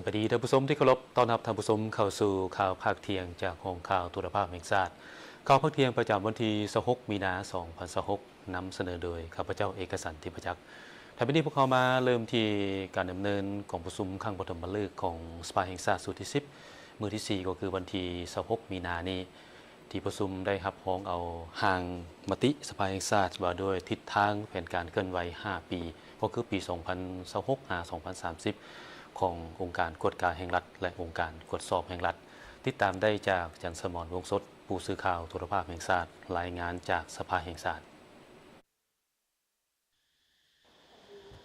ສະບາຍດີທ່ານຜູ້ຊົມທີ່ເຄົາລົບ, ຕ້ອນຮັບທ່ານຜູ້ຊົມເຂົ້າສູ່ຂ່າວພາກທ່ຽງຈາກຫ້ອງຂ່າວໂທລະພາບແຫ່ງຊາດ. ຂ່າວພາກທ່ຽງປະຈຳວັນທີຊາວຫົກ ມີນາ ສອງພັນຊາວຫົກ ນຳສະເໜີໂດຍຂ້າພະເຈົ້າ ເອກະສັນ ທິບພະຈັກ. ທ້າຍນີ້ພວກເຮົາມາເລີ່ມທີ່ການດຳເນີນກອງປະຊຸມຄັ້ງປະຖົມມະລຶກຂອງສະພາແຫ່ງຊາດຊຸດທີສິບ ມື້ທີສີ່ ກໍຄືວັນທີຊາວຫົກ ມີນານີ້ ທີ່ປະຊຸມໄດ້ຮັບຮອງເອົາຮ່າງມະຕິສະພາແຫ່ງຊາດວ່າດ້ວຍທິດທາງແຜນການເຄື່ອນໄຫວຫ້າປີ ກໍຄືປີສອງພັນຊາວຫົກ ຫາ ສອງພັນສາມສິບ ຂອງອົງການກວດກາແຫ່ງລັດ ແລະ ອົງການກວດສອບແຫ່ງລັດ. ຕິດຕາມໄດ້ຈາກ ຈັນສະໝອນ ວົງສົດ ຜູ້ສື່ຂ່າວໂທລະພາບແຫ່ງຊາດ ລາຍງານຈາກສະພາແຫ່ງຊາດ.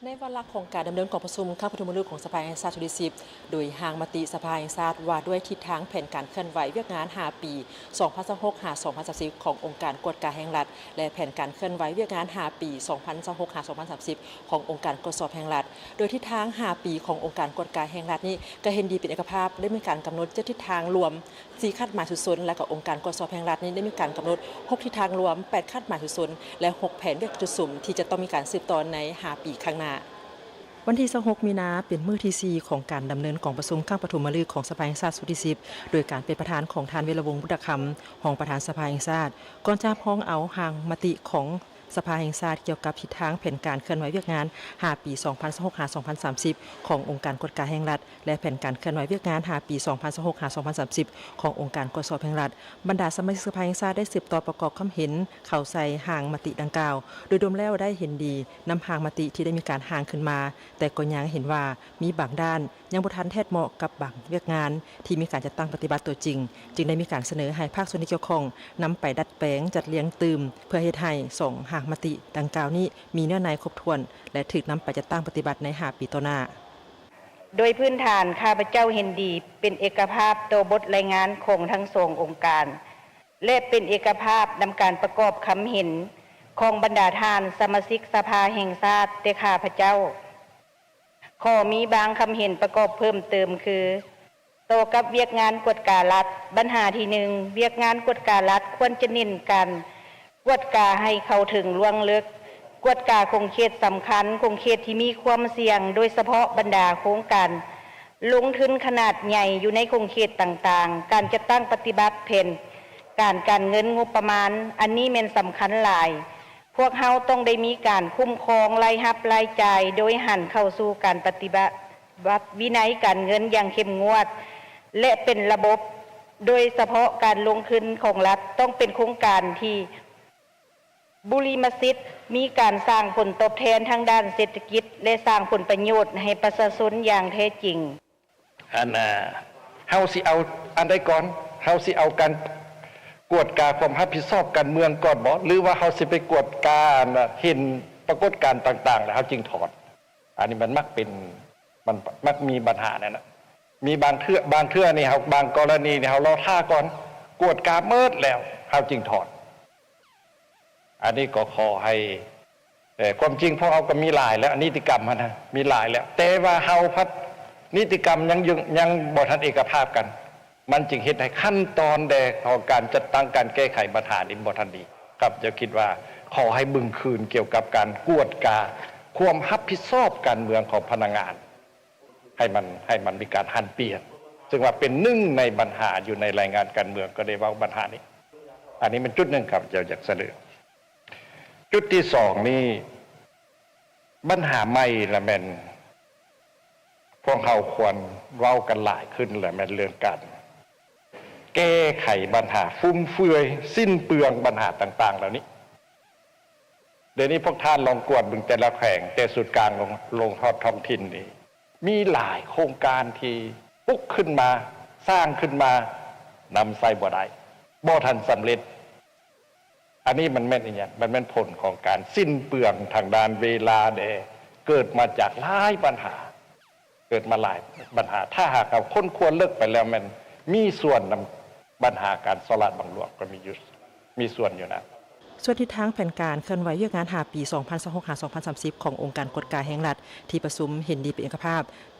ໃນວາລະຂອງການດຳເນີນກອງປະຊຸມຄັ້ງປະຖົມມະລຶກຂອງສະພາແຫ່ງຊາດຊຸດທີສິບ ໂດຍຮ່າງມະຕິສະພາແຫ່ງຊາດວ່າດ້ວຍທິດທາງແຜນການເຄື່ອນໄຫວວຽກງານຫ້າປີ ສອງພັນຊາວຫົກ ຫາ ສອງພັນສາມສິບ ຂອງອົງການກວດກາແຫ່ງລັດ ແລະ ແຜນການເຄື່ອນໄຫວວຽກງານຫ້າປີ ສອງພັນຊາວຫົກ ຫາ ສອງພັນສາມສິບ ຂອງອົງການກວດສອບແຫ່ງລັດ. ໂດຍທິດທາງຫ້າປີຂອງອົງການກວດກາແຫ່ງລັດນີ້ ກໍເຫັນດີເປັນເອກະພາບ ໄດ້ມີການກຳນົດເຈັດທິດທາງລວມ ສີ່ຄາດໝາຍສຸດຊົນ ແລະ ກໍອົງການກວດສອບແຫ່ງລັດນີ້ໄດ້ມີການກຳນົດຫົກທິດທາງລວມ ແປດຄາດໝາຍສຸດຊົນ ແລະ ຫົກແຜນວຽກຈຸດສຸມທີ່ຈະຕ້ອງມີການສືບຕໍ່ໃນຫ້າປີຂ້າງໜ້າ. ວັນທີຊາວຫົກ ມີນາ ເປັນມື້ທີສີ່ຂອງການດຳເນີນກອງປະຊຸມຄັ້ງປະຖົມມະລຶກຂອງສະພາແຫ່ງຊາດຊຸດທີສິບ ໂດຍການເປັນປະທານຂອງທ່ານ ວິລະວົງ ບຸດຕະຄຳ ຮອງປະທານສະພາແຫ່ງຊາດ ກ່ອນຈະຮັບຮອງເອົາຮ່າງມະຕິຂອງ ສະພາແຫ່ງຊາດກ່ຽວກັບທິດທາງແຜນການເຄື່ອນໄຫວວຽກງານຫ້າປີ ສອງພັນຊາວຫົກ ຫາ ສອງພັນສາມສິບ ຂອງອົງການກວດກາແຫ່ງລັດ ແລະ ແຜນການເຄື່ອນໄຫວວຽກງານຫ້າປີ ສອງພັນຊາວຫົກ ຫາ ສອງພັນສາມສິບ ຂອງອົງການກວດສອບແຫ່ງລັດ. ບັນດາສະມາຊິກສະພາແຫ່ງຊາດໄດ້ສືບຕໍ່ປະກອບຄວາມເຫັນເຂົ້າໃສ່ຮ່າງມະຕິດັ່ງກ່າວ. ໂດຍລວມແລ້ວໄດ້ເຫັນດີນຳຮ່າງມະຕິທີ່ໄດ້ມີການຮ່າງຂຶ້ນມາ, ແຕ່ກໍຍັງເຫັນວ່າມີບາງດ້ານ ຍັງບໍ່ທັນແທດເໝາະກັບບາງວຽກງານທີ່ມີການຈັດຕັ້ງປະຕິບັດຕົວຈິງ, ຈຶ່ງໄດ້ມີການສະເໜີໃຫ້ພາກສ່ວນທີ່ກ່ຽວຂ້ອງນຳໄປດັດແປງ, ຈັດລຽງຕື່ມ ເພື່ອເຮັດໃຫ້ສອງຮ່າງມະຕິດັ່ງກ່າວນີ້ມີເນື້ອໃນຄົບຖ້ວນ ແລະ ຖືກນຳໄປຈັດຕັ້ງປະຕິບັດໃນຫ້າປີຕໍ່ໜ້າ. ໂດຍພື້ນຖານ ຂ້າພະເຈົ້າເຫັນດີເປັນເອກະພາບຕໍ່ບົດລາຍງານຂອງທັງສອງອົງການ ແລະ ເປັນເອກະພາບນຳການປະກອບຄຳເຫັນຂອງບັນດາທ່ານສະມາຊິກສະພາແຫ່ງຊາດ, ແຕ່ຂ້າພະເຈົ້າ ຂໍມີບາງຄຳເຫັນປະກອບເພີ່ມເຕີມຄື, ຕໍ່ກັບວຽກງານກວດກາລັດ, ບັນຫາທີໜຶ່ງ, ວຽກງານກວດກາລັດຄວນຈະເນັ້ນການກວດກາໃຫ້ເຂົ້າເຖິງລວງເລິກ, ກວດກາຂົງເຂດສຳຄັນ, ຂົງເຂດທີ່ມີຄວາມສ່ຽງ, ໂດຍສະເພາະບັນດາໂຄງການລົງທຶນຂະໜາດໃຫຍ່ຢູ່ໃນຂົງເຂດຕ່າງໆ, ການຈັດຕັ້ງປະຕິບັດແຜນການການເງິນງົບປະມານ, ອັນນີ້ແມ່ນສຳຄັນຫຼາຍ. ພວກເຮົາຕ້ອງໄດ້ມີການຄຸ້ມຄອງລາຍຮັບລາຍຈ່າຍ ໂດຍຫັນເຂົ້າສູ່ການປະຕິບັດວິໄນການເງິນຢ່າງເຂັ້ມງວດ ແລະ ເປັນລະບົບ, ໂດຍສະເພາະການລົງທຶນຂອງລັດຕ້ອງເປັນໂຄງການທີ່ບຸລິມະສິດ, ມີການສ້າງຜົນຕອບແທນທາງດ້ານເສດຖະກິດ ແລະ ສ້າງຜົນປະໂຫຍດໃຫ້ປະຊາຊົນຢ່າງແທ້ຈິງ. ອັນ ເຮົາຊິເອົາອັນໃດກ່ອນ? ເຮົາຊິເອົາການກວດກາຄວາມຮັບຜິດຊອບການເມືອງກ່ອນບໍ ຫຼືວ່າເຮົາຊິໄປກວດກາອັນເຫັນປາກົດການຕ່າງໆ ແລ້ວເຮົາຈຶ່ງຖອນ? ອັນນີ້ມັນມັກເປັນ ມັນມັກມີບັນຫານັ້ນນະ. ມີບາງເທື່ອ ບາງເທື່ອນີ້ເຮົາ ບາງກໍລະນີນີ້ເຮົາລໍຖ້າກ່ອນ, ກວດກາໝົດແລ້ວເຮົາຈຶ່ງຖອນ. ອັນນີ້ກໍຂໍໃຫ້ ເອີ ຄວາມຈິງພວກເຮົາກໍມີຫຼາຍແລ້ວ ນິຕິກຳຫັ້ນນະ ມີຫຼາຍແລ້ວ ແຕ່ວ່າເຮົາພັດນິຕິກຳຍັງ ຍັງ ຍັງບໍ່ທັນເອກະພາບກັນ, ມັນຈຶ່ງເຮັດໃຫ້ຂັ້ນຕອນແດ່ຂອງການຈັດຕັ້ງການແກ້ໄຂບັນຫານີ້ບໍ່ທັນດີ. ຂ້າພະເຈົ້າຄິດວ່າຂໍໃຫ້ເບິ່ງຄືນກ່ຽວກັບການກວດກາຄວາມຮັບຜິດຊອບການເມືອງຂອງພະນັກງານ ໃຫ້ມັນ ໃຫ້ມັນມີການຫັນປ່ຽນ, ເຊິ່ງວ່າເປັນໜຶ່ງໃນບັນຫາຢູ່ໃນລາຍງານການເມືອງ ກໍໄດ້ເວົ້າບັນຫານີ້. ອັນນີ້ມັນຈຸດໜຶ່ງ ຂ້າພະເຈົ້າຢາກສະເໜີ. ຈຸດທີສອງນີ້ ບັນຫາໃໝ່ລະແມ່ນ ພວກເຮົາຄວນເວົ້າກັນຫຼາຍຂຶ້ນລະແມ່ນເລື່ອງການແກ້ໄຂບັນຫາຟຸມເຟືອຍ ສິ້ນເປືອງ ບັນຫາຕ່າງໆເຫຼົ່ານີ້. ດຽວນີ້ພວກທ່ານລອງກວດເບິ່ງແຕ່ລະແຂວງ ແຕ່ສູນກາງລົງ ລົງຮອດທ້ອງຖິ່ນນີ້ ມີຫຼາຍໂຄງການທີ່ປຸກຂຶ້ນມາ ສ້າງຂຶ້ນມາ ນຳໃຊ້ບໍ່ໄດ້ ບໍ່ທັນສຳເລັດ. ອັນນີ້ມັນແມ່ນອີ່ຫຍັງ? ມັນແມ່ນຜົນຂອງການສິ້ນເປືອງທາງດ້ານເວລາແດ່ ເກີດມາຈາກຫຼາຍບັນຫາ ເກີດມາຫຼາຍບັນຫາ. ຖ້າຫາກເຮົາຄົ້ນຄວ້າເລິກໄປແລ້ວ ແມ່ນມີສ່ວນນຳບັນຫາການສໍ້ລາດບັງຫຼວງກໍມີຢູ່ ມີສ່ວນຢູ່ນະ. ສ່ວນທິດທາງແຜນການເຄື່ອນໄຫວວຽກງານຫ້າປີ ສອງພັນຊາວຫົກ ຫາ ສອງພັນສາມສິບ ຂອງອົງການກວດກາແຫ່ງລັດ ທີ່ປະຊຸມເຫັນດີເປັນເອກະພາບ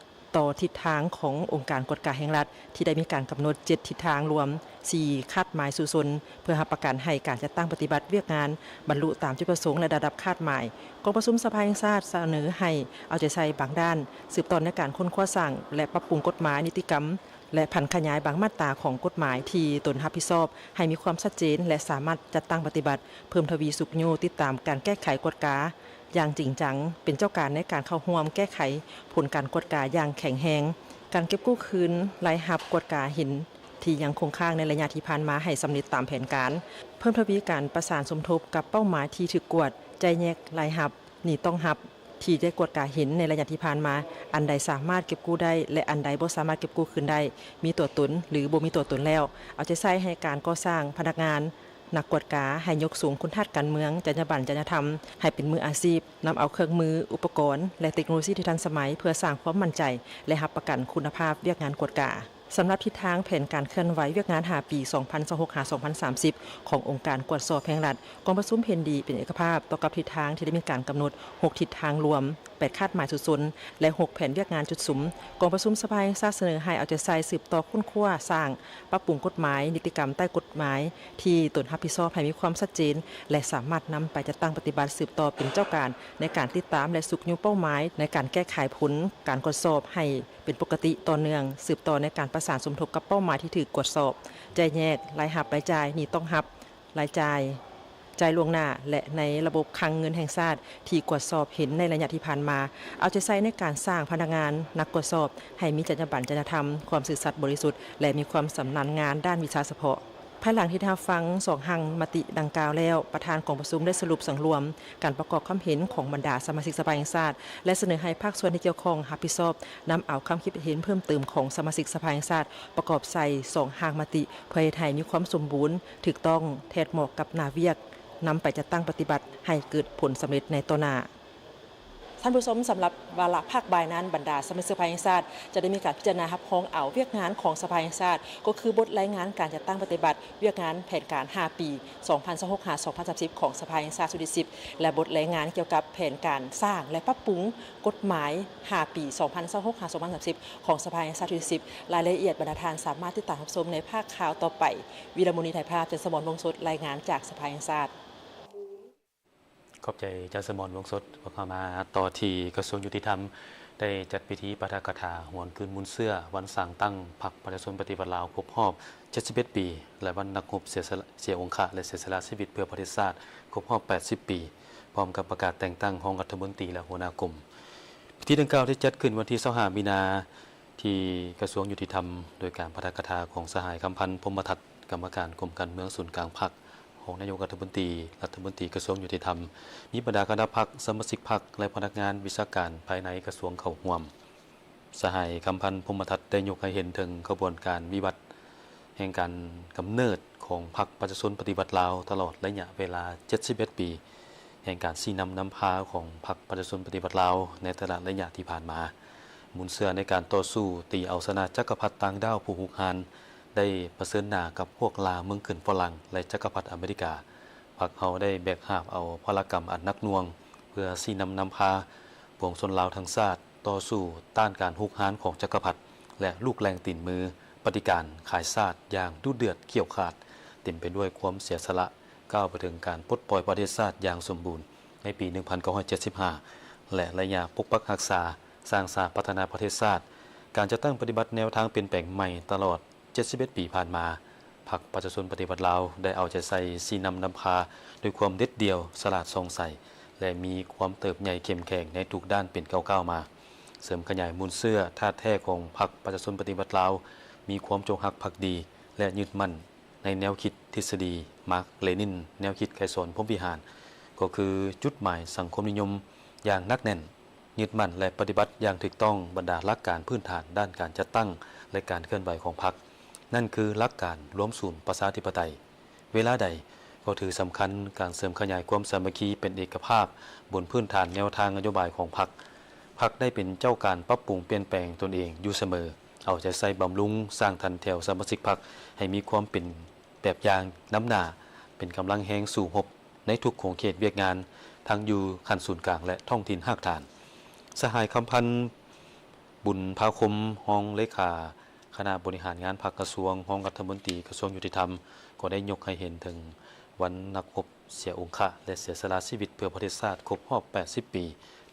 ຕໍ່ທິດທາງຂອງອົງການກວດກາແຫ່ງລັດ ທີ່ໄດ້ມີການກຳນົດເຈັດທິດທາງລວມ ສີ່ຄາດໝາຍສູ້ຊົນ ເພື່ອຮັບປະກັນໃຫ້ການຈັດຕັ້ງປະຕິບັດວຽກງານບັນລຸຕາມຈຸດປະສົງ ແລະ ລະດັບຄາດໝາຍ. ກອງປະຊຸມສະພາແຫ່ງຊາດສະເໜີໃຫ້ເອົາໃຈໃສ່ບາງດ້ານ, ສືບຕໍ່ໃນການຄົ້ນຄວ້າສ້າງ ແລະ ປັບປຸງກົດໝາຍ, ນິຕິກຳ ແລະ ຜັນຂະຫຍາຍບາງມາດຕາຂອງກົດໝາຍທີ່ຕົນຮັບຜິດຊອບ ໃຫ້ມີຄວາມຊັດເຈນ ແລະ ສາມາດຈັດຕັ້ງປະຕິບັດ, ເພີ່ມທະວີຊຸກຍູ້ຕິດຕາມການແກ້ໄຂກວດກາຢ່າງຈິງຈັງ, ເປັນເຈົ້າການໃນການເຂົ້າຮ່ວມແກ້ໄຂຜົນການກວດກາຢ່າງແຂງແຮງ, ການເກັບກູ້ຄືນລາຍຮັບກວດກາເຫັນທີ່ຍັງຄົງຄ້າງໃນໄລຍະທີ່ຜ່ານມາໃຫ້ສຳເລັດຕາມແຜນການ, ເພີ່ມທະວີການປະສານສົມທົບກັບເປົ້າໝາຍທີ່ຖືກກວດ, ແຈກແຍກລາຍຮັບ ນີ້ຕ້ອງຮັບ ທີ່ໄດ້ກວດກາເຫັນໃນໄລຍະທີ່ຜ່ານມາ, ອັນໃດສາມາດເກັບກູ້ໄດ້ ແລະ ອັນໃດບໍ່ສາມາດເກັບກູ້ຄືນໄດ້, ມີຕົວຕົນ ຫຼື ບໍ່ມີຕົວຕົນແລ້ວ, ເອົາໃຈໃສ່ໃຫ້ການກໍ່ສ້າງພະນັກງານ ນັກກວດກາ, ໃຫ້ຍົກສູງຄຸນທາດການເມືອງ, ຈັນຍາບັນ, ຈັນຍາທຳ ໃຫ້ເປັນມືອາຊີບ, ນຳເອົາເຄື່ອງມື, ອຸປະກອນ ແລະ ເຕັກໂນໂລຊີທີ່ທັນສະໄໝ ເພື່ອສ້າງຄວາມໝັ້ນໃຈ ແລະ ຮັບປະກັນຄຸນນະພາບວຽກງານກວດກາ. ສຳລັບທິດທາງແຜນການເຄື່ອນໄຫວວຽກງານຫ້າປີ ສອງພັນຊາວຫົກ ຫາ ສອງພັນສາມສິບ ຂອງອົງການກວດສອບແຫ່ງລັດ, ກອງປະຊຸມເຫັນດີເປັນເອກະພາບຕໍ່ກັບທິດທາງທີ່ໄດ້ມີການກຳນົດ ຫົກທິດທາງລວມ, ແປດຄາດໝາຍຊຸດຊົນ ແລະ ຫົກແຜນວຽກງານຈຸດສຸມ. ກອງປະຊຸມສະພາແຫ່ງຊາດສະເໜີໃຫ້ເອົາໃຈໃສ່ສືບຕໍ່ຄົ້ນຄວ້າ, ສ້າງ, ປັບປຸງກົດໝາຍ, ນິຕິກຳໃຕ້ກົດໝາຍທີ່ຕົນຮັບຜິດຊອບໃຫ້ມີຄວາມຊັດເຈນ ແລະ ສາມາດນຳໄປຈັດຕັ້ງປະຕິບັດ, ສືບຕໍ່ເປັນເຈົ້າການໃນການຕິດຕາມ ແລະ ຊຸກຍູ້ເປົ້າໝາຍໃນການແກ້ໄຂຜົນການກວດສອບໃຫ້ ເປັນປົກກະຕິຕໍ່ເນື່ອງ, ສືບຕໍ່ໃນການປະສານສົມທົບກັບເປົ້າໝາຍທີ່ຖືກກວດສອບ, ແຈກແຍກລາຍຮັບ, ລາຍຈ່າຍ, ໜີ້ຕ້ອງຮັບ, ລາຍຈ່າຍ, ຈ່າຍລ່ວງໜ້າ ແລະ ໃນລະບົບຄັງເງິນແຫ່ງຊາດທີ່ກວດສອບເຫັນໃນໄລຍະທີ່ຜ່ານມາ, ເອົາໃຈໃສ່ໃນການສ້າງພະນັກງານນັກກວດສອບໃຫ້ມີຈັນຍາບັນ, ຈັນຍາທຳ, ຄວາມຊື່ສັດບໍລິສຸດ ແລະ ມີຄວາມຊຳນານງານດ້ານວິຊາສະເພາະ. ພາຍຫຼັງທີ່ໄດ້ຮັບຟັງສອງຮ່າງມະຕິດັ່ງກ່າວແລ້ວ, ປະທານກອງປະຊຸມໄດ້ສະຫຼຸບສັງລວມການປະກອບຄຳເຫັນຂອງບັນດາສະມາຊິກສະພາແຫ່ງຊາດ ແລະ ສະເໜີໃຫ້ພາກສ່ວນທີ່ກ່ຽວຂ້ອງຮັບຜິດຊອບນຳເອົາຄຳຄິດເຫັນເພີ່ມເຕີມຂອງສະມາຊິກສະພາແຫ່ງຊາດປະກອບໃສ່ສອງຮ່າງມະຕິ ເພື່ອເຮັດໃຫ້ມີຄວາມສົມບູນ, ຖືກຕ້ອງ, ແທດເໝາະກັບໜ້າວຽກ, ນຳໄປຈັດຕັ້ງປະຕິບັດໃຫ້ເກີດຜົນສຳເລັດໃນຕໍ່ໜ້າ. ທ່ານຜູ້ຊົມ, ສຳລັບວາລະພາກບ່າຍນັ້ນ, ບັນດາສະມາຊິກສະພາແຫ່ງຊາດຈະໄດ້ມີການພິຈາລະນາຮັບຮອງເອົາວຽກງານຂອງສະພາແຫ່ງຊາດ, ກໍຄືບົດລາຍງານການຈັດຕັ້ງປະຕິບັດວຽກງານແຜນການຫ້າປີ ສອງພັນຊາວຫົກ ຫາ ສອງພັນສາມສິບ ຂອງສະພາແຫ່ງຊາດຊຸດທີສິບ ແລະ ບົດລາຍງານກ່ຽວກັບແຜນການສ້າງ ແລະ ປັບປຸງກົດໝາຍຫ້າປີ ສອງພັນຊາວຫົກ ຫາ ສອງພັນສາມສິບ ຂອງສະພາແຫ່ງຊາດຊຸດທີສິບ. ລາຍລະອຽດບັນດາທ່ານສາມາດຕິດຕາມຮັບຊົມໃນພາກຂ່າວຕໍ່ໄປ. ວິລະມຸນີ ໄທພາບ, ຈັນສະໝອນ ວົງສົດ, ລາຍງານຈາກສະພາແຫ່ງຊາດ. ຂອບໃຈ ຈັນສະໝອນ ວົງສົດ. ພວກເຮົາມາຕໍ່ທີ່ກະຊວງຍຸຕິທຳ ໄດ້ຈັດພິທີປາຖະກະຖາຫວນຄືນມູນເຊື້ອວັນສ້າງຕັ້ງພັກປະຊາຊົນປະຕິວັດລາວຄົບຮອບເຈັດສິບເອັດປີ ແລະ ວັນນັກຮົບເສຍສະຫຼະ ເສຍອົງຄະ ແລະ ເສຍສະຫຼະຊີວິດເພື່ອປະເທດຊາດຄົບຮອບແປດສິບປີ, ພ້ອມກັບປະກາດແຕ່ງຕັ້ງຮອງລັດຖະມົນຕີ ແລະ ຫົວໜ້າກົມ. ພິທີດັ່ງກ່າວໄດ້ຈັດຂຶ້ນວັນທີຊາວຫ້າ ມີນາ ທີ່ກະຊວງຍຸຕິທຳ ໂດຍການປາຖະກະຖາຂອງສະຫາຍ ຄຳພັນ ພົມມະທັດ ກຳມະການກົມການເມືອງສູນກາງພັກ, ຮອງນາຍົກລັດຖະມົນຕີ, ລັດຖະມົນຕີກະຊວງຍຸຕິທຳ, ມີບັນດາຄະນະພັກ, ສະມາຊິກພັກ ແລະ ພະນັກງານວິຊາການພາຍໃນກະຊວງເຂົ້າຮ່ວມ. ສະຫາຍ ຄຳພັນ ພົມມະທັດ ໄດ້ຍົກໃຫ້ເຫັນເຖິງຂະບວນການວິວັດແຫ່ງການກຳເນີດຂອງພັກປະຊາຊົນປະຕິວັດລາວ ຕະຫຼອດໄລຍະເວລາເຈັດສິບເອັດປີ ແຫ່ງການຊີ້ນຳນຳພາຂອງພັກປະຊາຊົນປະຕິວັດລາວໃນແຕ່ລະໄລຍະທີ່ຜ່ານມາ. ມູນເຊື້ອໃນການຕໍ່ສູ້ຕີເອົາຊະນະຈັກກະພັດຕ່າງດ້າວຜູ້ຮຸກຮານ ໄດ້ປະເຊີນໜ້າກັບພວກລ່າເມືອງຂຶ້ນຝຣັ່ງ ແລະ ຈັກກະພັດອາເມລິກາ. ພັກເຮົາໄດ້ແບກຫາບເອົາພາລະກຳອັນໜັກໜ່ວງ ເພື່ອຊີ້ນຳນຳພາປວງຊົນລາວທັງຊາດ ຕໍ່ສູ້ຕ້ານການຮຸກຮານຂອງຈັກກະພັດ ແລະ ລູກແຫຼ່ງຕີນມືປະຕິການຂາຍຊາດຢ່າງດຸເດືອດຂຽວຂາດ, ເຕັມໄປດ້ວຍຄວາມເສຍສະຫຼະ, ກ້າວໄປເຖິງການປົດປ່ອຍປະເທດຊາດຢ່າງສົມບູນໃນປີໜຶ່ງພັນເກົ້າຮ້ອຍເຈັດສິບຫ້າ ແລະ ໄລຍະປົກປັກຮັກສາ, ສ້າງສາ, ພັດທະນາປະເທດຊາດ, ການຈັດຕັ້ງປະຕິບັດແນວທາງປ່ຽນແປງໃໝ່ຕະຫຼອດເຈັດສິບເອັດປີຜ່ານມາ, ພັກປະຊາຊົນປະຕິວັດລາວໄດ້ເອົາໃຈໃສ່ຊີ້ນຳນຳພາດ້ວຍຄວາມເດັດດ່ຽວ, ສະຫຼາດສ່ອງໃສ ແລະ ມີຄວາມເຕີບໃຫຍ່ເຂັ້ມແຂງໃນທຸກດ້ານເປັນກ້າວໆມາ. ເສີມຂະຫຍາຍມູນເຊື້ອທາດແທ້ຂອງພັກປະຊາຊົນປະຕິວັດລາວ, ມີຄວາມຈົງຮັກພັກດີ ແລະ ຍຶດໝັ້ນໃນແນວຄິດທິດສະດີມາກ-ເລນິນ, ແນວຄິດໄກສອນ ພົມວິຫານ, ກໍຄືຈຸດໝາຍສັງຄົມນິຍົມຢ່າງໜັກແໜ້ນ, ຍຶດໝັ້ນ ແລະ ປະຕິບັດຢ່າງຖືກຕ້ອງບັນດາຫຼັກການພື້ນຖານດ້ານການຈັດຕັ້ງ ແລະ ການເຄື່ອນໄຫວຂອງພັກ, ນັ້ນຄືຫຼັກການລວມສູນປະຊາທິປະໄຕ. ເວລາໃດກໍຖືສຳຄັນການເສີມຂະຫຍາຍຄວາມສາມັກຄີເປັນເອກະພາບບົນພື້ນຖານແນວທາງນະໂຍບາຍຂອງພັກ. ພັກໄດ້ເປັນເຈົ້າການປັບປຸງປ່ຽນແປງຕົນເອງຢູ່ສະເໝີ, ເອົາໃຈໃສ່ບຳລຸງສ້າງຖັນແຖວສະມາຊິກພັກໃຫ້ມີຄວາມເປັນແບບຢ່າງນຳໜ້າ, ເປັນກຳລັງແຮງສູ້ຮົບໃນທຸກຂົງເຂດວຽກງານ, ທັງຢູ່ຂັ້ນສູນກາງ ແລະ ທ້ອງຖິ່ນຮາກຖານ. ສະຫາຍ ຄຳພັນ ບຸນພາຄົມ ຮອງເລຂາຄະນະບໍລິຫານງານພັກກະຊວງ, ຮອງລັດຖະມົນຕີກະຊວງຍຸຕິທຳ ກໍໄດ້ຍົກໃຫ້ເຫັນເຖິງວັນນັກຮົບເສຍອົງຄະ ແລະ ເສຍສະຫຼະຊີວິດເພື່ອປະເທດຊາດຄົບຮອບແປດສິບປີ,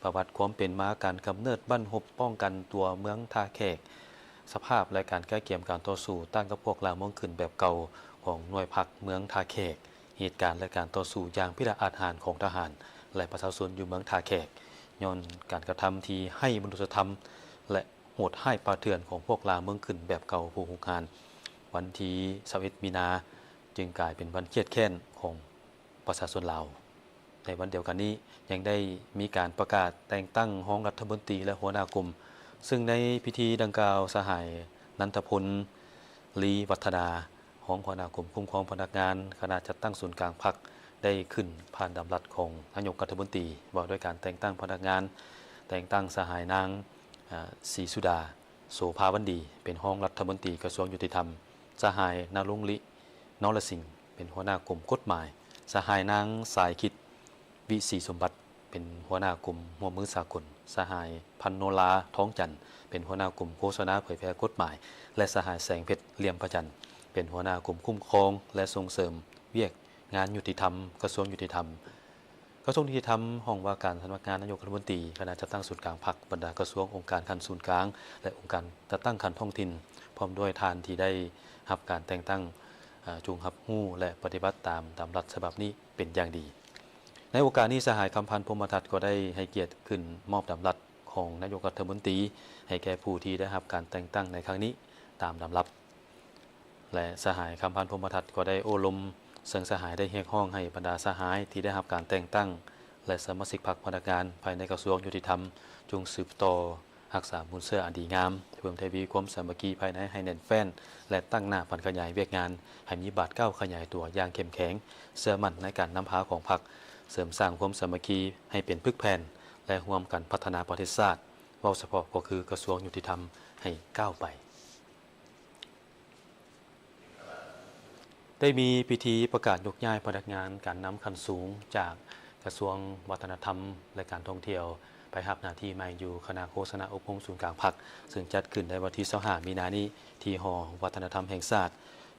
ປະຫວັດຄວາມເປັນມາ, ການກຳເນີດບັ້ນຮົບປ້ອງກັນຕົວເມືອງທ່າແຂກ, ສະພາບ ແລະ ການກະກຽມການຕໍ່ສູ້ຕ້ານກັບພວກລ່າເມືອງຂຶ້ນແບບເກົ່າຂອງໜ່ວຍພັກເມືອງທ່າແຂກ, ເຫດການ ແລະ ການຕໍ່ສູ້ຢ່າງພິລະອາດຫານຂອງທະຫານ ແລະ ປະຊາຊົນຢູ່ເມືອງທ່າແຂກ ຍ້ອນການກະທຳທີ່ໄຮ້ມະນຸດສະທຳ ແລະ ໂຫດຮ້າຍປ່າເຖື່ອນຂອງພວກລ່າເມືອງຂຶ້ນແບບເກົ່າຜູ້ຮຸກຮານ. ວັນທີຊາວເອັດ ມີນາ ຈຶ່ງກາຍເປັນວັນຄຽດແຄ້ນຂອງປະຊາຊົນລາວ. ໃນວັນດຽວກັນນີ້ ຍັງໄດ້ມີການປະກາດແຕ່ງຕັ້ງຮອງລັດຖະມົນຕີ ແລະ ຫົວໜ້າກົມ, ເຊິ່ງໃນພິທີດັ່ງກ່າວ ສະຫາຍ ນັນທະພົນ ລີວັດທະນາ ຮອງຫົວໜ້າກົມຄຸ້ມຄອງພະນັກງານ ຄະນະຈັດຕັ້ງສູນກາງພັກ ໄດ້ຂຶ້ນຜ່ານດຳລັດຂອງນາຍົກລັດຖະມົນຕີ ວ່າດ້ວຍການແຕ່ງຕັ້ງພະນັກງານ, ແຕ່ງຕັ້ງສະຫາຍນາງ ອາ ສີສຸດາ ໂສພາວັນດີ ເປັນຮອງລັດຖະມົນຕີກະຊວງຍຸຕິທຳ, ສະຫາຍ ນະລົງລິ ນໍລະສິງ ເປັນຫົວໜ້າກົມກົດໝາຍ, ສະຫາຍນາງ ສາຍຄິດ ວິສີສົມບັດ ເປັນຫົວໜ້າກົມຮ່ວມມືສາກົນ, ສະຫາຍ ພັນໂນລາ ທອງຈັນ ເປັນຫົວໜ້າກົມໂຄສະນາເຜີຍແຜ່ກົດໝາຍ ແລະ ສະຫາຍ ແສງເພັດ ລ່ຽມພະຈັນ ເປັນຫົວໜ້າກົມຄຸ້ມຄອງ ແລະ ສົ່ງເສີມວຽກງານຍຸຕິທຳ ກະຊວງຍຸຕິທຳ. ກະຊວງຍຸຕິທຳ, ຫ້ອງວ່າການສຳນັກງານນາຍົກລັດຖະມົນຕີ, ຄະນະຈັດຕັ້ງສູນກາງພັກ, ບັນດາກະຊວງ, ອົງການຂັ້ນສູນກາງ ແລະ ອົງການຈັດຕັ້ງຂັ້ນທ້ອງຖິ່ນ ພ້ອມດ້ວຍທ່ານທີ່ໄດ້ຮັບການແຕ່ງຕັ້ງ, ອາ, ຈົ່ງຮັບຮູ້ ແລະ ປະຕິບັດຕາມດຳລັດສະບັບນີ້ເປັນຢ່າງດີ. ໃນໂອກາດນີ້, ສະຫາຍ ຄຳພັນ ພົມມະທັດ ກໍໄດ້ໃຫ້ກຽດຂຶ້ນມອບດຳລັດຂອງນາຍົກລັດຖະມົນຕີ ໃຫ້ແກ່ຜູ້ທີ່ໄດ້ຮັບການແຕ່ງຕັ້ງໃນຄັ້ງນີ້ຕາມລຳດັບ. ແລະ ສະຫາຍ ຄຳພັນ ພົມມະທັດ ກໍໄດ້ໂອ້ລົມ, ເຊິ່ງສະຫາຍໄດ້ຮຽກຮ້ອງໃຫ້ບັນດາສະຫາຍທີ່ໄດ້ຮັບການແຕ່ງຕັ້ງ ແລະ ສະມາຊິກພັກພະນັກງານພາຍໃນກະຊວງຍຸຕິທຳ ຈົ່ງສືບຕໍ່ຮັກສາມູນເຊື້ອອັນດີງາມ, ເພີ່ມທະວີຄວາມສາມັກຄີພາຍໃນໃຫ້ແໜ້ນແຟ້ນ ແລະ ຕັ້ງໜ້າຜັນຂະຫຍາຍວຽກງານໃຫ້ມີບາດກ້າວຂະຫຍາຍຕົວຢ່າງເຂັ້ມແຂງ, ເຊື່ອໝັ້ນໃນການນຳພາຂອງພັກ, ເສີມສ້າງຄວາມສາມັກຄີໃຫ້ເປັນປຶກແຜ່ນ ແລະ ຮ່ວມກັນພັດທະນາປະເທດຊາດ, ເວົ້າສະເພາະກໍຄືກະຊວງຍຸຕິທຳໃຫ້ກ້າວໄປ. ໄດ້ມີພິທີປະກາດຍົກຍ້າຍພະນັກງານການນຳຂັ້ນສູງຈາກກະຊວງວັດທະນະທຳ ແລະ ການທ່ອງທ່ຽວ ໄປຮັບໜ້າທີ່ໃໝ່ຢູ່ຄະນະໂຄສະນາອົບຮົມສູນກາງພັກ ເຊິ່ງຈັດຂຶ້ນໃນວັນທີຊາວຫ້າ ມີນານີ້ ທີ່ຫໍວັດທະນະທຳແຫ່ງຊາດ.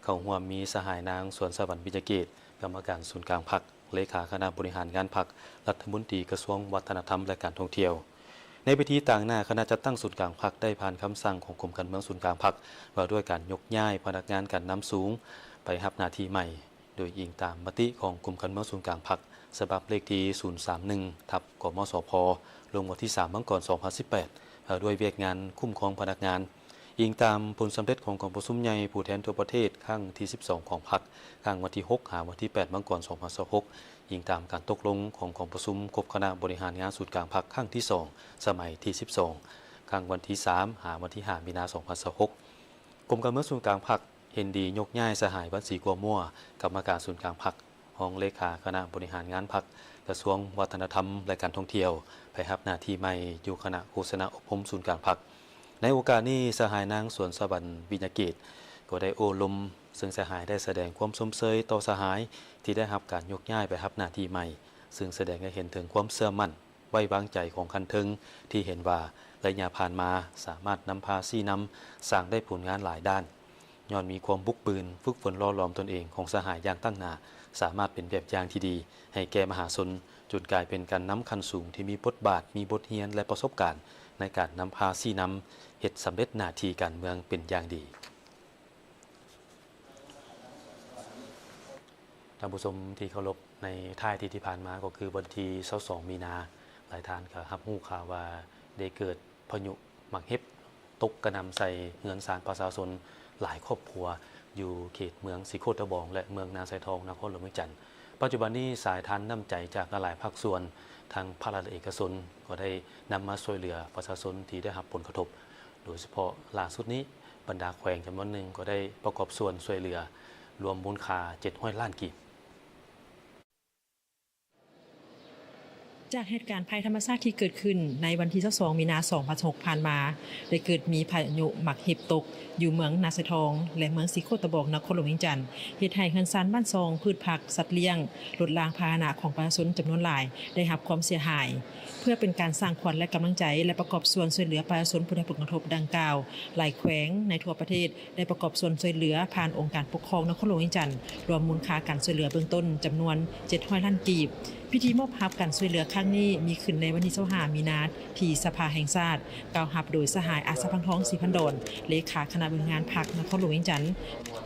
ເຂົ້າຮ່ວມມີສະຫາຍນາງ ສວນສະຫວັນ ວິຍະເກດ ກຳມະການສູນກາງພັກ, ເລຂາຄະນະບໍລິຫານງານພັກ, ລັດຖະມົນຕີກະຊວງວັດທະນະທຳ ແລະ ການທ່ອງທ່ຽວ. ໃນພິທີ, ຕາງໜ້າຄະນະຈັດຕັ້ງສູນກາງພັກໄດ້ຜ່ານຄຳສັ່ງຂອງກົມການເມືອງສູນກາງພັກ ວ່າດ້ວຍການຍົກຍ້າຍພະນັກງານການນຳສູງໄປຮັບໜ້າທີ່ໃໝ່, ໂດຍອີງຕາມມະຕິຂອງກົມການເມືອງສູນກາງພັກ ສະບັບເລກທີສູນສາມໜຶ່ງ ທັບ ກມສພ ລົງວັນທີສາມ ມັງກອນ ສອງພັນສິບແປດ ວ່າດ້ວຍວຽກງານຄຸ້ມຄອງພະນັກງານ. ອີງຕາມຜົນສຳເລັດຂອງກອງປະຊຸມໃຫຍ່ຜູ້ແທນທົ່ວປະເທດຄັ້ງທີສິບສອງຂອງພັກ, ຄັ້ງວັນທີຫົກ ຫາວັນທີແປດ ມັງກອນ ສອງພັນຊາວຫົກ, ອີງຕາມການຕົກລົງຂອງກອງປະຊຸມຄົບຄະນະບໍລິຫານງານສູນກາງພັກຄັ້ງທີສອງ ສະໄໝທີສິບສອງ, ຄັ້ງວັນທີສາມ ຫາວັນທີຫ້າ ມີນາ ສອງພັນຊາວຫົກ, ກົມການເມືອງສູນກາງພັກເຫັນດີຍົກຍ້າຍສະຫາຍ ວັນສີ ກົວມົວ ກຳມະການສູນກາງພັກ, ຮອງເລຂາຄະນະບໍລິຫານງານພັກ, ກະຊວງວັດທະນະທຳ ແລະ ການທ່ອງທ່ຽວ ໄປຮັບໜ້າທີ່ໃໝ່ຢູ່ຄະນະໂຄສະນາອົບຮົມສູນກາງພັກ. ໃນໂອກາດນີ້, ສະຫາຍນາງ ສວນສະຫວັນ ວິຍະເກດ ກໍໄດ້ໂອ້ລົມ, ເຊິ່ງສະຫາຍໄດ້ສະແດງຄວາມຊົມເຊີຍຕໍ່ສະຫາຍທີ່ໄດ້ຮັບການຍົກຍ້າຍໄປຮັບໜ້າທີ່ໃໝ່, ເຊິ່ງສະແດງໃຫ້ເຫັນເຖິງຄວາມເຊື່ອໝັ້ນ ໄວ້ວາງໃຈຂອງຂັ້ນເທິງ ທີ່ເຫັນວ່າໄລຍະຜ່ານມາສາມາດນຳພາຊີ້ນຳສ້າງໄດ້ຜົນງານຫຼາຍດ້ານ. ຍ້ອນມີຄວາມບຸກບືນ, ຝຶກຝົນຫຼໍ່ຫຼອມຕົນເອງຂອງສະຫາຍຢ່າງຕັ້ງໜ້າ, ສາມາດເປັນແບບຢ່າງທີ່ດີໃຫ້ແກ່ມະຫາຊົນ, ຈົນກາຍເປັນການນຳຂັ້ນສູງທີ່ມີບົດບາດ, ມີບົດຮຽນ ແລະ ປະສົບການໃນການນຳພາຊີ້ນຳ, ເຮັດສຳເລັດໜ້າທີ່ການເມືອງເປັນຢ່າງດີ. ທ່ານຜູ້ຊົມທີ່ເຄົາລົບ, ໃນທ້າຍອາທິດທີ່ຜ່ານມາ ກໍຄືວັນທີຊາວສອງ ມີນາ, ຫຼາຍທ່ານກໍຮັບຮູ້ຂ່າວວ່າໄດ້ເກີດພາຍຸໝາກເຫັບຕົກກະໜ່ຳໃສ່ເຮືອນຊານປະຊາຊົນຫຼາຍຄອບຄົວ ຢູ່ເຂດເມືອງສີໂຄດຕະບອງ ແລະ ເມືອງນາຊາຍທອງ ນະຄອນຫຼວງວຽງຈັນ. ປັດຈຸບັນນີ້ ສາຍທານນ້ຳໃຈຈາກຫຼາຍໆພາກສ່ວນ, ທັງພາກລັດ ແລະ ເອກະຊົນ ກໍໄດ້ນຳມາຊ່ວຍເຫຼືອປະຊາຊົນທີ່ໄດ້ຮັບຜົນກະທົບ. ໂດຍສະເພາະລ່າສຸດນີ້, ບັນດາແຂວງຈຳນວນໜຶ່ງກໍໄດ້ປະກອບສ່ວນຊ່ວຍເຫຼືອ ລວມມູນຄ່າເຈັດຮ້ອຍລ້ານກີບ. ຈາກເຫດການໄພທຳມະຊາດທີ່ເກີດຂຶ້ນໃນວັນທີຊາວສອງ ມີນາ ສອງພັນຊາວຫົກ ຜ່ານມາ, ໄດ້ເກີດມີພາຍຸໝາກເຫັບຕົກຢູ່ເມືອງນາຊາຍທອງ ແລະ ເມືອງສີໂຄດຕະບອງ ນະຄອນຫຼວງວຽງຈັນ, ເຮັດໃຫ້ເຮືອນຊານບ້ານຊ່ອງ, ພືດຜັກ, ສັດລ້ຽງ, ລົດລາງພາຫະນະຂອງປະຊາຊົນຈຳນວນຫຼາຍໄດ້ຮັບຄວາມເສຍຫາຍ. ເພື່ອເປັນການສ້າງຂວັນ ແລະ ກຳລັງໃຈ ແລະ ປະກອບສ່ວນຊ່ວຍເຫຼືອປະຊາຊົນຜູ້ໄດ້ຮັບຜົນກະທົບດັ່ງກ່າວ, ຫຼາຍແຂວງໃນທົ່ວປະເທດ ໄດ້ປະກອບສ່ວນຊ່ວຍເຫຼືອຜ່ານອົງການປົກຄອງນະຄອນຫຼວງວຽງຈັນ, ລວມມູນຄ່າການຊ່ວຍເຫຼືອເບື້ອງຕົ້ນຈຳນວນເຈັດຮ້ອຍລ້ານກີບ. ພິທີມອບຮັບການຊ່ວຍເຫຼືອຄັ້ງນີ້ມີຂຶ້ນໃນວັນທີຊາວຫ້າ ມີນາ ທີ່ສະພາແຫ່ງຊາດ, ກ່າວຮັບໂດຍສະຫາຍ ອາດສະພັງທອງ ສີພັນດອນ, ເລຂາຄະນະບໍລິຫານງານພັກນະຄອນຫຼວງວຽງຈັນ.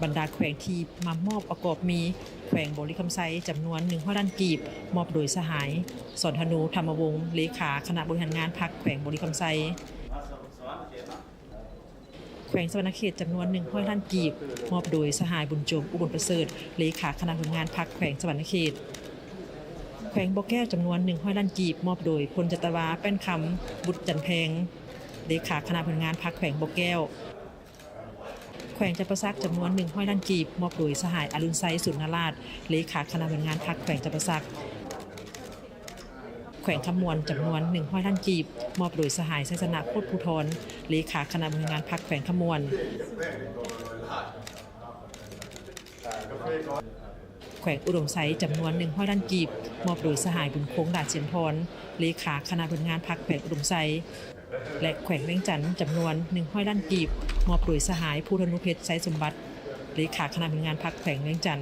ບັນດາແຂວງທີ່ມາມອບປະກອບມີ ແຂວງບໍລິຄຳໄຊ ຈຳນວນໜຶ່ງຮ້ອຍລ້ານກີບ, ມອບໂດຍສະຫາຍ ສອນທະນູ ທຳມະວົງ, ເລຂາຄະນະບໍລິຫານງານພັກແຂວງບໍລິຄຳໄຊ. ແຂວງສະຫວັນນະເຂດ ຈຳນວນໜຶ່ງຮ້ອຍລ້ານກີບ, ມອບໂດຍສະຫາຍ ບຸນໂຈມ ອຸບົນປະເສີດ, ເລຂາຄະນະບໍລິຫານງານພັກແຂວງສະຫວັນນະເຂດ. ແຂວງບໍ່ແກ້ວ ຈຳນວນໜຶ່ງຮ້ອຍລ້ານກີບ, ມອບໂດຍ ພົນຈັດຕະວາ ແປ້ນຄຳ ບຸດຈັນແພງ, ເລຂາຄະນະບໍລິຫານງານພັກແຂວງບໍ່ແກ້ວ. ແຂວງຈຳປາສັກ ຈຳນວນໜຶ່ງຮ້ອຍລ້ານກີບ, ມອບໂດຍສະຫາຍ ອະລຸນໄຊ ສູນນາລາດ, ເລຂາຄະນະບໍລິຫານງານພັກແຂວງຈຳປາສັກ. ແຂວງຄຳມ່ວນ ຈຳນວນໜຶ່ງຮ້ອຍລ້ານກີບ, ມອບໂດຍສະຫາຍ ໄຊຊະນະ ໂຄດພູທອນ, ເລຂາຄະນະບໍລິຫານງານພັກແຂວງຄຳມ່ວນ. ແຂວງອຸດົມໄຊ ຈຳນວນໜຶ່ງຮ້ອຍລ້ານກີບ, ມອບໂດຍສະຫາຍ ບຸນຄົງ ຫຼ້າຊຽມທອນ, ເລຂາຄະນະບໍລິຫານງານພັກແຂວງອຸດົມໄຊ. ແລະ ແຂວງວຽງຈັນ ຈຳນວນໜຶ່ງຮ້ອຍລ້ານກີບ, ມອບໂດຍສະຫາຍ ພູທະນູເພັດ ໄຊສົມບັດ, ເລຂາຄະນະບໍລິຫານງານພັກແຂວງວຽງຈັນ.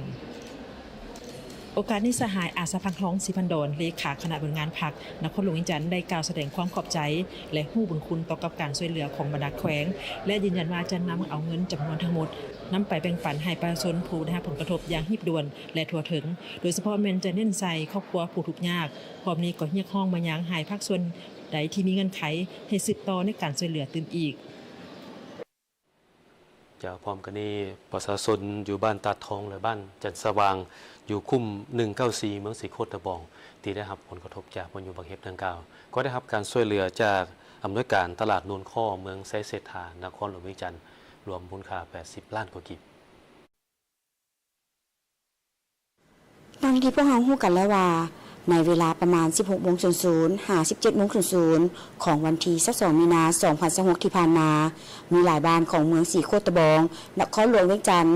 ໂອກາດນີ້ ສະຫາຍ ອາດສະພັງທອງ ສີພັນດອນ, ເລຂາຄະນະບໍລິຫານງານພັກນະຄອນຫຼວງວຽງຈັນ ໄດ້ກ່າວສະແດງຄວາມຂອບໃຈ ແລະ ຮູ້ບຸນຄຸນຕໍ່ກັບການຊ່ວຍເຫຼືອຂອງບັນດາແຂວງ ແລະ ຢືນຢັນວ່າຈະນຳເອົາເງິນຈຳນວນທັງໝົດ ນຳໄປແບ່ງປັນໃຫ້ປະຊາຊົນຜູ້ໄດ້ຮັບຜົນກະທົບຢ່າງຮີບດ່ວນ ແລະ ທົ່ວເຖິງ, ໂດຍສະເພາະແມ່ນຈະເນັ້ນໃສ່ຄອບຄົວຜູ້ທຸກຍາກ. ພ້ອມນີ້ກໍຮຽກຮ້ອງມາຍັງໃຫ້ພາກສ່ວນໃດທີ່ມີເງື່ອນໄຂ ໃຫ້ສືບຕໍ່ໃນການຊ່ວຍເຫຼືອຕື່ມອີກ. ຈາກ ພ້ອມກັນນີ້ ປະຊາຊົນຢູ່ບ້ານຕາດທອງ ແລະ ບ້ານຈັນສະຫວ່າງ ຢູ່ຄຸ້ມໜຶ່ງເກົ້າສີ່ ເມືອງສີໂຄດຕະບອງ ທີ່ໄດ້ຮັບຜົນກະທົບຈາກພາຍຸໝາກເຫັບດັ່ງກ່າວ ກໍໄດ້ຮັບການຊ່ວຍເຫຼືອຈາກອຳນວຍການຕະຫຼາດໂນນຄໍ້ ເມືອງໄຊເສດຖາ ນະຄອນຫຼວງວຽງຈັນ ລວມມູນຄ່າແປດສິບລ້ານກວ່າກີບ. ດັ່ງທີ່ພວກເຮົາຮູ້ກັນແລ້ວວ່າ ໃນເວລາປະມານສິບຫົກໂມງສູນສູນ ຫາ ສິບເຈັດໂມງສູນສູນ ຂອງວັນທີຊາວສອງ ມີນາ ສອງພັນຊາວຫົກ ທີ່ຜ່ານມາ, ມີຫຼາຍບ້ານຂອງເມືອງສີໂຄດຕະບອງ ນະຄອນຫຼວງວຽງຈັນ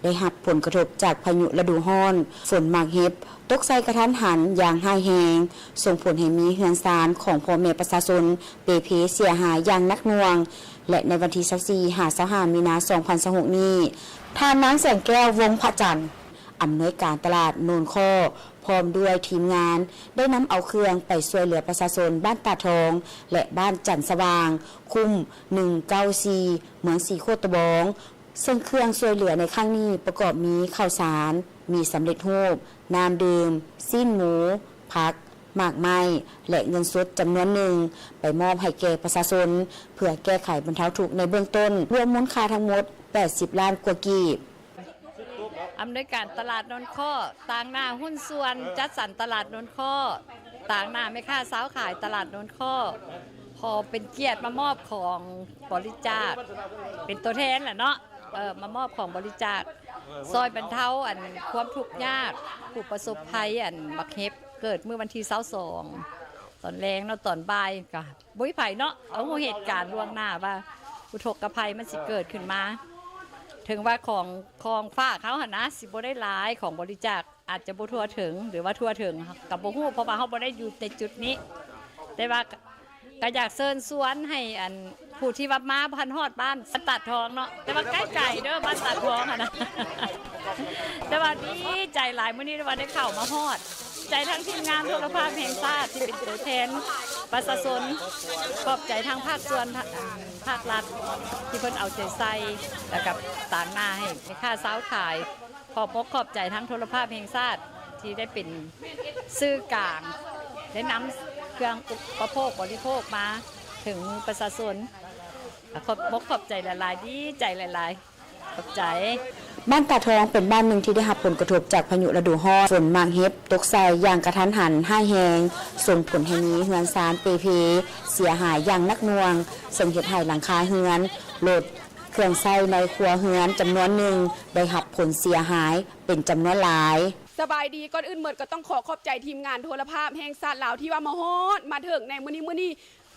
ໄດ້ຮັບຜົນກະທົບຈາກພາຍຸລະດູຮ້ອນ, ຝົນໝາກເຫັບ ຕົກໃສ່ກະທັນຫັນຢ່າງຮ້າຍແຮງ, ສົ່ງຜົນໃຫ້ມີເຮືອນຊານຂອງພໍ່ແມ່ປະຊາຊົນເປ່ເພເສຍຫາຍຢ່າງໜັກໜ່ວງ ແລະ ໃນວັນທີຊາວສີ່ ຫາ ຊາວຫ້າ ມີນາ ສອງພັນຊາວຫົກ ນີ້, ທ່ານນາງ ແສງແກ້ວ ວົງພະຈັນ ອຳນວຍການຕະຫຼາດໂນນຄໍ້ ພ້ອມດ້ວຍທີມງານ ໄດ້ນຳເອົາເຄື່ອງໄປຊ່ວຍເຫຼືອປະຊາຊົນບ້ານຕາດທອງ ແລະ ບ້ານຈັນສະຫວ່າງ, ຄຸ້ມໜຶ່ງເກົ້າສີ່ ເມືອງສີໂຄດຕະບອງ, ເຊິ່ງເຄື່ອງຊ່ວຍເຫຼືອໃນຄັ້ງນີ້ປະກອບມີ ເຂົ້າສານ, ໝີ່ສຳເລັດຮູບ, ນ້ຳດື່ມ, ຊີ້ນໝູ, ຜັກ, ໝາກໄມ້ ແລະ ເງິນສົດຈຳນວນໜຶ່ງ ໄປມອບໃຫ້ແກ່ປະຊາຊົນ ເພື່ອແກ້ໄຂບັນເທົາທຸກໃນເບື້ອງຕົ້ນ, ລວມມູນຄ່າທັງໝົດແປດສິບລ້ານກວ່າກີບ. ອຳນວຍການຕະຫຼາດໂນນຄໍ້ ຕາງໜ້າຫຸ້ນສ່ວນຈັດສັນຕະຫຼາດໂນນຄໍ້ ຕາງໜ້າແມ່ຄ້າຊາວຂາຍຕະຫຼາດໂນນຄໍ້ ຂໍເປັນກຽດມາມອບຂອງບໍລິຈາກ ເປັນຕົວແທນແຫຼະເນາະ ເອີ ມາມອບຂອງບໍລິຈາກ ຊ່ອຍບັນເທົາອັນຄວາມທຸກຍາກ ຜູ້ປະສົບໄພອັນໝາກເຫັບເກີດມື້ວັນທີຊາວສອງ ຕອນແລງເນາະ ຕອນບ່າຍກະ ບໍ່ມີໃຜເນາະ ເອົາຮູ້ເຫດການລ່ວງໜ້າວ່າອຸທົກກະໄພມັນຊິເກີດຂຶ້ນມາ. ເຖິງວ່າຂອງ ຂອງຝາກເຮົາຫັ້ນນະ ຊິບໍ່ໄດ້ຫຼາຍ ຂອງບໍລິຈາກອາດຈະບໍ່ທົ່ວເຖິງ ຫຼືວ່າທົ່ວເຖິງກະບໍ່ຮູ້ ເພາະວ່າເຮົາບໍ່ໄດ້ຢູ່ໃນຈຸດນີ້ ແຕ່ວ່າກະ ກະຢາກເຊີນຊວນໃຫ້ອັນ ຜູ້ທີ່ວ່າມາບໍ່ທັນຮອດບ້ານ ບ້ານຕາດທອງເນາະ ແຕ່ວ່າໃກ້ໆເດີ ບ້ານຕາດທອງຫັ້ນນະ ແຕ່ວ່າດີໃຈຫຼາຍ ມື້ນີ້ໄດ້ວ່າໄດ້ເຂົ້າມາຮອດ ໃຈທັງທີມງານໂທລະພາບແຫ່ງຊາດທີ່ເປັນຕົວແທນປະຊາຊົນ ຂອບໃຈທັງພາກສ່ວນ ພາກລັດທີ່ເພິ່ນເອົາໃຈໃສ່ ແລ້ວກະຕາງໜ້າໃຫ້ແມ່ຄ້າຊາວຂາຍ ຂອບອົກຂອບໃຈທັງໂທລະພາບແຫ່ງຊາດທີ່ໄດ້ເປັນສື່ກາງ ໄດ້ນຳເຄື່ອງອຸປະໂພກບໍລິໂພກມາເຖິງມືປະຊາຊົນ ຂອບອົກຂອບໃຈຫຼາຍໆ ດີໃຈຫຼາຍໆ. ຂອບໃຈ. ບ້ານຕາດທອງເປັນບ້ານໜຶ່ງທີ່ໄດ້ຮັບຜົນກະທົບຈາກພາຍຸລະດູຮ້ອນ, ຝົນໝາກເຫັບຕົກໃສ່ຢ່າງກະທັນຫັນຮ້າຍແຮງ, ສົ່ງຜົນໃຫ້ມີເຮືອນຊານເປ່ເພເສຍຫາຍຢ່າງໜັກໜ່ວງ, ເຊິ່ງເຮັດໃຫ້ຫຼັງຄາເຮືອນ, ລົດ, ເຄື່ອງໃຊ້ໃນຄົວເຮືອນຈຳນວນໜຶ່ງໄດ້ຮັບຜົນເສຍຫາຍເປັນຈຳນວນຫຼາຍ. ສະບາຍດີ ກ່ອນອື່ນໝົດກໍຕ້ອງຂໍຂອບໃຈທີມງານໂທລະພາບແຫ່ງຊາດລາວ ທີ່ວ່າມາຮອດມາເຖິງໃນມື້ນີ້ ມື້ນີ້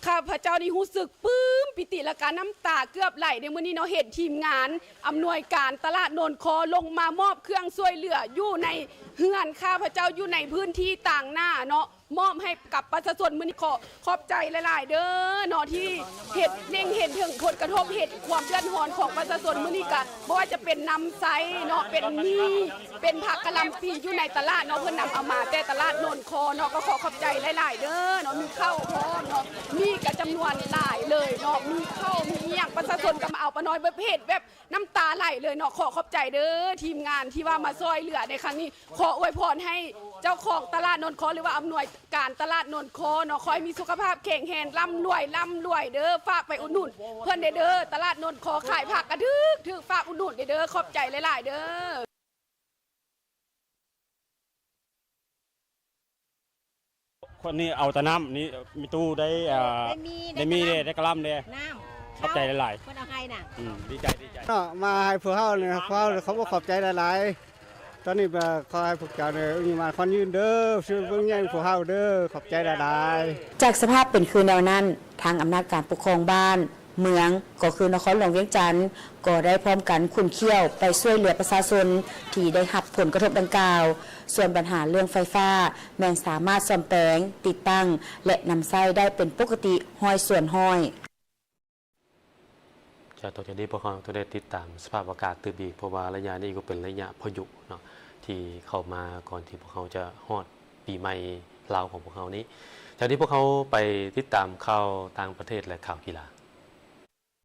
ຂ້າພະເຈົ້ານີ້ຮູ້ສຶກປຶ້ມປີຕິ ແລະກະນ້ຳຕາເກືອບໄຫຼໃນມື້ນີ້ເນາະ ເຫັນທີມງານອຳນວຍການຕະຫຼາດໂນນຄໍລົງມາມອບເຄື່ອງຊ່ວຍເຫຼືອຢູ່ໃນເຮືອນຂ້າພະເຈົ້າ ຢູ່ໃນພື້ນທີ່ຕາງໜ້າເນາະ ມອບໃຫ້ກັບປະຊາຊົນ. ມື້ນີ້ຂໍຂອບໃຈຫຼາຍໆເດີເນາະ ທີ່ເຫັນ ເລັງເຫັນເຖິງຜົນກະທົບ ເຫັນຄວາມເດືອດຮ້ອນຂອງປະຊາຊົນ. ມື້ນີ້ກະບໍ່ວ່າຈະເປັນນ້ຳໃຊ້ເນາະ ເປັນໝີ່ ເປັນຜັກກະຫຼ່ຳປີຢູ່ໃນຕະຫຼາດເນາະ ເພິ່ນນຳເອົາມາແຕ່ຕະຫຼາດໂນນຄໍເນາະ ກໍຂໍຂອບໃຈຫຼາຍໆເດີເນາະ. ມີເຂົ້າພ້ອມເນາະ ໝີ່ກະຈຳນວນຫຼາຍເລີຍເນາະ ມີເຂົ້າມີອີ່ຫຍັງ ປະຊາຊົນກໍມາເອົາປານ້ອຍ ແບບເຫັນແບບ ນ້ຳຕາໄຫຼເລີຍເນາະ. ຂໍຂອບໃຈເດີທີມງານທີ່ວ່າມາຊ່ອຍເຫຼືອໃນຄັ້ງນີ້. ຂໍອວຍພອນໃຫ້ເຈົ້າຂອງຕະຫຼາດໂນນຄໍ ຫຼືວ່າອຳນວຍການຕະຫຼາດໂນນຄໍເນາະ ຂໍໃຫ້ມີສຸຂະພາບແຂງແຮງ ລ່ຳລວຍ ລ່ຳລວຍເດີ. ຝາກໄປອຸດໜູນເພິ່ນແດ່ເດີ ຕະຫຼາດໂນນຄໍຂາຍຜັກກະຖືກ ຖືກ ຝາກອຸດໜູນແດ່ເດີ. ຂອບໃຈຫຼາຍໆເດີ. ຄົນນີ້ເອົາແຕ່ນ້ຳ ນີ້ມີຕູ້ໄດ້ ເອີ ໄດ້ມີ ໄດ້ມີແດ່ ໄດ້ກະຫຼ່ຳແດ່ ນ້ຳ ຂອບໃຈຫຼາຍໆ ເພິ່ນເອົາໃຫ້ນະ ອືມ ດີໃຈ ດີໃຈເນາະ ມາໃຫ້ພວກເຮົານີ້ ພວກເຮົາ ເຮົາກໍຂອບໃຈຫຼາຍໆ. ຕອນນີ້ກໍຂໍໃຫ້ພວກເຈົ້ານີ້ມີໝານຂວັນຍືນເດີ ຊື່ເບິ່ງແຍງພວກເຮົາເດີ ຂອບໃຈຫຼາຍໆ. ຈາກສະພາບເປັນຄືແນວນັ້ນ ທາງອຳນາດການປົກຄອງບ້ານ ເມືອງ ກໍຄືນະຄອນຫຼວງວຽງຈັນ ກໍໄດ້ພ້ອມກັນຂຸ້ນຂ້ຽວໄປຊ່ວຍເຫຼືອປະຊາຊົນທີ່ໄດ້ຮັບຜົນກະທົບດັ່ງກ່າວ. ສ່ວນບັນຫາເລື່ອງໄຟຟ້າ ແມ່ນສາມາດສ້ອມແປງ, ຕິດຕັ້ງ ແລະ ນຳໃຊ້ໄດ້ເປັນປົກກະຕິຮ້ອຍສ່ວນຮ້ອຍ. ຈາກ ຕໍ່ຈາກນີ້ພວກເຮົາຕ້ອງໄດ້ຕິດຕາມສະພາບອາກາດຕື່ມອີກ ເພາະວ່າໄລຍະນີ້ກໍເປັນໄລຍະພາຍຸເນາະ ທີ່ເຂົ້າມາກ່ອນທີ່ພວກເຮົາຈະຮອດປີໃໝ່ລາວຂອງພວກເຮົານີ້. ຈາກນີ້ພວກເຮົາໄປຕິດຕາມຂ່າວຕ່າງປະເທດ ແລະ ຂ່າວກິລາ.